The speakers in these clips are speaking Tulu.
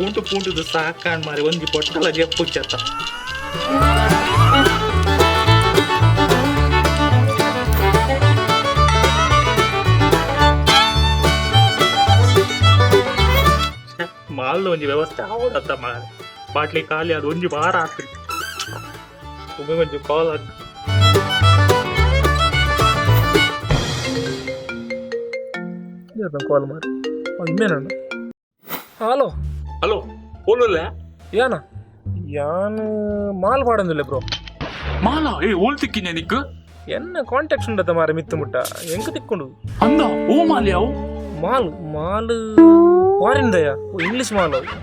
ಪೂಂಟು ಪೂಂಟುದು ಸಾಕಾಣ್ ಮಾರಿ ಒಂಜಿ ಪೊಟ್ಟಲ ಜಪ್ಪು ಚತ್ತ. ಮಾಲ್ದ ಒಂಜಿ ವ್ಯವಸ್ಥೆ ಆವಡತ್ತ ಮಾರೆ. ಬಾಟ್ಲಿ ಖಾಲಿ ಅದು ಒಂಜಿ ವಾರ ಆತ್ರಿ. ಒಮ್ಮೆ ಒಂಜಿ ಕಾಲ್ ಆತ್. ಕಾಲ್ ಮಾಡಿ ಇಮ್ಮೇನ. ಹಲೋ. ಹಲೋ, ಓಲುಲ್ಲ? ಯಾನ ಯಾನ್ ಮಾಲ್ ಪಾಡೊಂದಿಲ್ಲ ಬ್ರೋ. ಮಾಲಾ? ಏ, ಓಲ್ ತಿಕ್ಕಿನ ನಿಕ್? ಎನ್ನ ಕಾಂಟ್ಯಾಕ್ಟ್ಸ್ ಉಂಡತ ಮಾರೆ ಮಿತ್ತು ಮುಟ್ಟ ಎಂಕ ತಿಕ್ಕೊಂಡು. ಅಂದ, ಓ ಮಾಲ್ ಯಾವು? ಮಾಲ್ ಮಾಲ್ ಫಾರಿನ್ ದಯ, ಇಂಗ್ಲಿಷ್ ಮಾಲ್ ಅವು.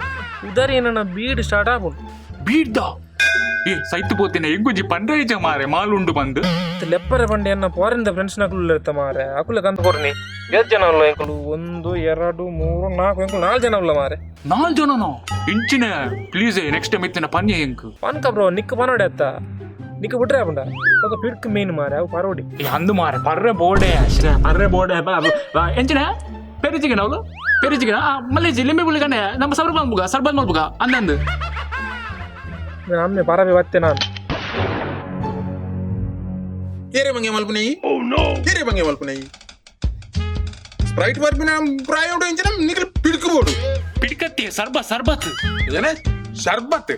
ಉದಾರಿ ಏನನ್ನ ಬೀಡ್ ಸ್ಟಾರ್ಟ್ ಆಪುಂಡು. ಬೀಡ್ದ? ಏ, ಸೈತು ಪೋತಿನ, ಎಂಗುಂಜಿ ಪಂಡ್ರೈಜ ಮಾರೆ ಮಾಲ್ ಉಂಡು ಬಂದು. ಲೆಪ್ಪರೆ ಪಂಡೆ ಎನ್ನ ಫಾರಿನ್ the friends ನಕುಲು ಇರ್ತ ಮಾರೆ, ಅಕುಲೆ ಕಂತ ಕೊರ್ನಿ. ಎಷ್ಟು ಜನ ಉಲ್ಲ ಎಂಕುಲು? ಒಂದು, ಎರಡು, ಮೂರು, ನಾಲ್ಕು, ಎಂಕುಲು ನಾಲ್ಕು ಜನ ಉಲ್ಲ ಮಾರೆ. ನಾಲ್ ಜನನೋ? ಇಂಚಿನ ಪ್ಲೀಸ್, ನೆಕ್ಸ್ಟ್ ಟೈಮ್ ಇತ್ತಿನ ಪನ್ಯ ಎಂಕ್. ಪನ್ಕ ಬ್ರೋ, ನಿಕ್ ಪನೋಡೆ ಅತ್ತ, ನಿಕ್ ಬಿಟ್ರೆ ಆಪುಂಡ? ఒక ಪಿಡ್ಕ್ ಮೀನ್ ಮಾರೆ, ಅವು ಪರೋಡಿ. ಏ, ಅಂದು ಮಾರೆ, ಪರ್ರೆ ಬೋಡೆ ಪರ್ರೆ ಬೋಡೆ. ಎಂಚಿನ ಪೆರಿಚಿಗೆ ಅವಳು ಪೆರಿಚಿಗೆ ಮಲ್ಲೇಜಿ ಲಿಂಬೆ ಬುಳ್ಳಿ ಕಣೆ. ನಮ್ಮ ಸರ್ಬತ್ ಮಲ್ಪುಗ, ಸರ್ಬತ್ ಮಲ್ಪುಗ ಅಂದಂದು. ಅಮ್ಮೆ ಪರಬೆ ಬತ್ತೆ ನಾನು. ಏರೆ ಬಂಗೆ ಮಲ್ಪುನೈ, ಏರೆ ಬಂಗೆ ಮಲ್ಪುನೈ. ಸ್ಪ್ರೈಟ್ ಬರ್ಪಿನ ಪ್ರಾಯ ಉಂಡು ಇಂಚಿನ ನಿಕಲ್ ಪಿಡ್ಕು ಬೋಡು. ಪಿಡ್ಕತ್ತಿ, ಸರ್ಬತ್ ಸರ್ಬತ್. ಇದೇನೆ ಶರ್ಬತ್?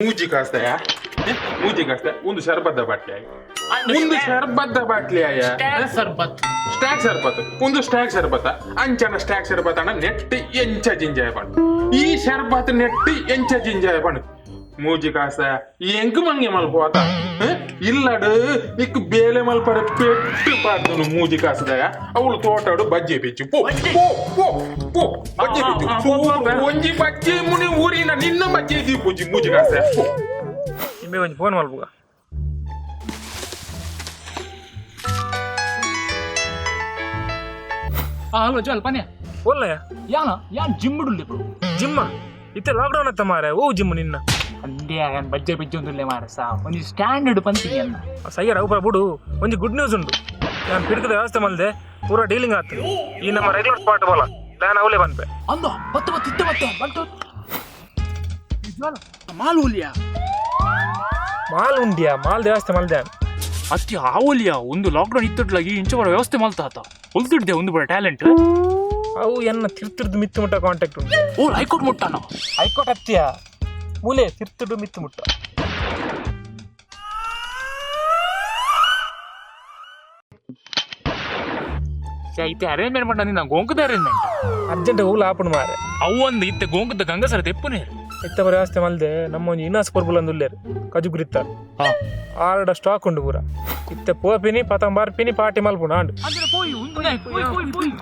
ಮೂಜಿ ಕಾಸ್ತಾಯ, ಮೂಜಿ ಕಾಸ್ತ. ಒಂದು ಶರ್ಬತ್ ಬಾಟ್ಲಿ ಆಯ್, ಒಂದು ಶರ್ಬತ್ ಬಾಟ್ಲಿ ಆಯ. ಸರ್ಬತ್. ಸ್ಟ್ಯಾಕ್ ಶರ್ಬತ್, ಒಂದು ಸ್ಟ್ಯಾಕ್ ಶರ್ಬತ್. ಅಂಚನ ಸ್ಟ್ಯಾಕ್ ಶರ್ಬತ್ ಅಣ್ಣ, ನೆಟ್ ಎಂಚ ಜಿಂಜಾಯ ಪಂಡು. ಈ ಶರ್ಬತ್ ನೆಟ್ ಎಂಚ ಜಿಂಜಾಯ ಪಂಡು. ಮೂಜಿ ಕಾಸ ಎಂಕ್ ಮಂಗೆ ಮಲ್ಪುವಾತ ಇಲ್ಲಡು ನಿಕ್ ಬೇಲೆ ಮಲ್ಪರೆ ಪೆಟ್ಟು ಪಾಡ್ದನು. ಮೂಜಿ ಕಾಸದಯ ಅವಳು ತೋಟಡು ಬಜ್ಜೆ ಪಿಚ್ಚು. ಪೋ ಪೋ ಪೋ ಪೋ, ಬಜ್ಜೆ ಪಿಚ್ಚು. ಒಂಜಿ ಬಜ್ಜೆ ಮುನಿ ಊರಿನ ನಿನ್ನ ಬಜ್ಜೆ ದೀಪುಜಿ. ಮೂಜಿ ಕಾಸ, ಪೋ. ನಿಂಬೆ ಒಂಜಿ ಫೋನ್ ಮಲ್ಪುಗ. ಹಲೋ ಜ್ವಾಲ್, ಪನ್ಯ. ಓಲ್ಲಯ್ಯ? ಯಾನ ಯಾನ್ ಜಿಮ್ ಉಂಡೆ ಬ್ರೋ. ಜಿಮ್ಮ? ಇತ್ತೆ ಲಾಕ್ಡೌನ್ ಅತ್ತ ಮಾರೆ, ಓ ಜಿಮ್ ನಿನ್ನ? ಅಂದೇ, ಯಾನ್ ಬಜ್ಜೆ ಬಿಜ್ಜೆ ಒಂದುಲ್ಲೆ ಮಾರೆ, ಸಾ ಒಂಜಿ ಸ್ಟ್ಯಾಂಡರ್ಡ್ ಪಂತಿಗೆ ಅನ್ನ. ಸಯ್ಯರ ಅವು ಬಿಡು, ಒಂಜಿ ಗುಡ್ ನ್ಯೂಸ್ ಉಂಟು. ನಾನು ಪಿಡ್ಕದ ವ್ಯವಸ್ಥೆ ಮಲ್ದೆ, ಪೂರ ಡೀಲಿಂಗ್ ಆತು. ಈ ನಮ್ಮ ರೆಗ್ಯುಲರ್ ಸ್ಪಾಟ್ ಬೋಲ, ಪ್ಲಾನ್ ಅವಲೇ ಬಂದ್ಪೆ. ಅಂದ, ಬತ್ತು ಬತ್ತು ಇತ್ತೆ ಬತ್ತೆ ಬಂತು. ಜ್ವಾಲ, ಮಾಲ್ ಹುಲಿಯಾ? ಮಾಲ್ ಉಂಡಿಯಾ, ಮಾಲ್ ವ್ಯವಸ್ಥೆ ಮಲ್ದೆ. ಅತಿ ಆವಲಿಯ ಒಂದು ಲಾಕ್ಡೌನ್ ಇತ್ತಟ್ಲಾಗಿ ಇಂಚ ಬರ ವ್ಯವಸ್ಥೆ ಮಲ್ತಾತ ಹೊಲ್ತಿಡ್ದೆ ಒಂದು ಬರ ಟ್ಯಾಲೆಂಟ್. ಅವು ಎನ್ನ ತಿರ್ತಿರ್ದು ಮಿತ್ತು ಮುಟ್ಟ ಕಾಂಟ್ಯಾಕ್ಟ್ ಉಂಟು. ಓ, ಹೈಕೋರ್ಟ್ ಮುಟ್ಟಾನ? ಹೈಕೋರ್ಟ್ ಹತ್ತಿಯ, ಮೂಲೆ ತಿರ್ತುಡು ಮಿತ್ತು ಮುಟ್ಟ. ಇತ್ತೆ ಅರೇಂಜ್ಮೆಂಟ್ ಮಾಡ, ನಿನ್ನ ಗೋಂಕದ ಅರೇಂಜ್ಮೆಂಟ್. ಅರ್ಜೆಂಟ್ ಹೋಗ್ಲ ಆಪುಂಡು ಮಾರೆ. ಅವು ಒಂದು ಇತ್ತೆ ಗೋಂಕದ ಗಂಗಸರ ತೆಪ್ಪುನೇ. ಇತ್ತ ಬರ ವ್ಯವಸ್ಥೆ ಮಲ್ದೆ. ನಮ್ಮ ಒಂಜಿ ಇನಾಸ್ ಪರ್ಬುಲ್ ಅಂದ್ ಉಲ್ಲೇರು ಕಜುಗುರಿತ್ತ. ಹಾ. ಆರಡ ಸ್ಟಾಕ್ ಉಂಡು ಪೂರ. ಇತ್ತೆ ಪೋಪಿನಿ, ಪತಂ ಬಾರ್ಪಿನಿ, ಪಾರ್ಟಿ ಮಲ್ಪುಂಡು ಆಂಡ್. ಅಂದ್ರೆ ಪೋಯಿ ಒಂದು ಪೋಯಿ ಪೋಯಿ ಪೋಯಿ.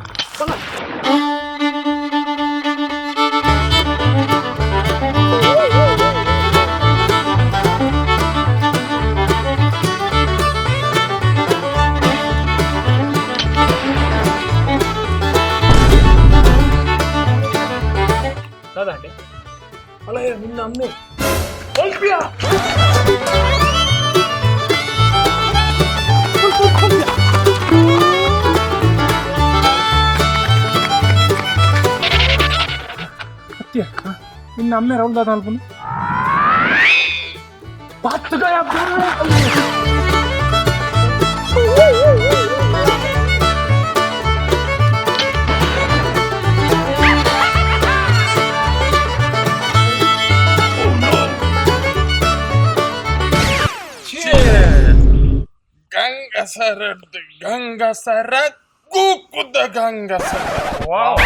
ದಾದಾ. ಅಲ್ಲ, ನಿನ್ನ ಅಮ್ಮೆ. ಅತ್ಯ, ನಿನ್ನ ಅಮ್ಮೆ ರೌಲ್ ದಾದ ಅಲ್ಪುನು. ಗಂಗಸರ ಗಂಗಸರ ಗೂಕುದ ಗಂಗಸರ. ವಾವ್.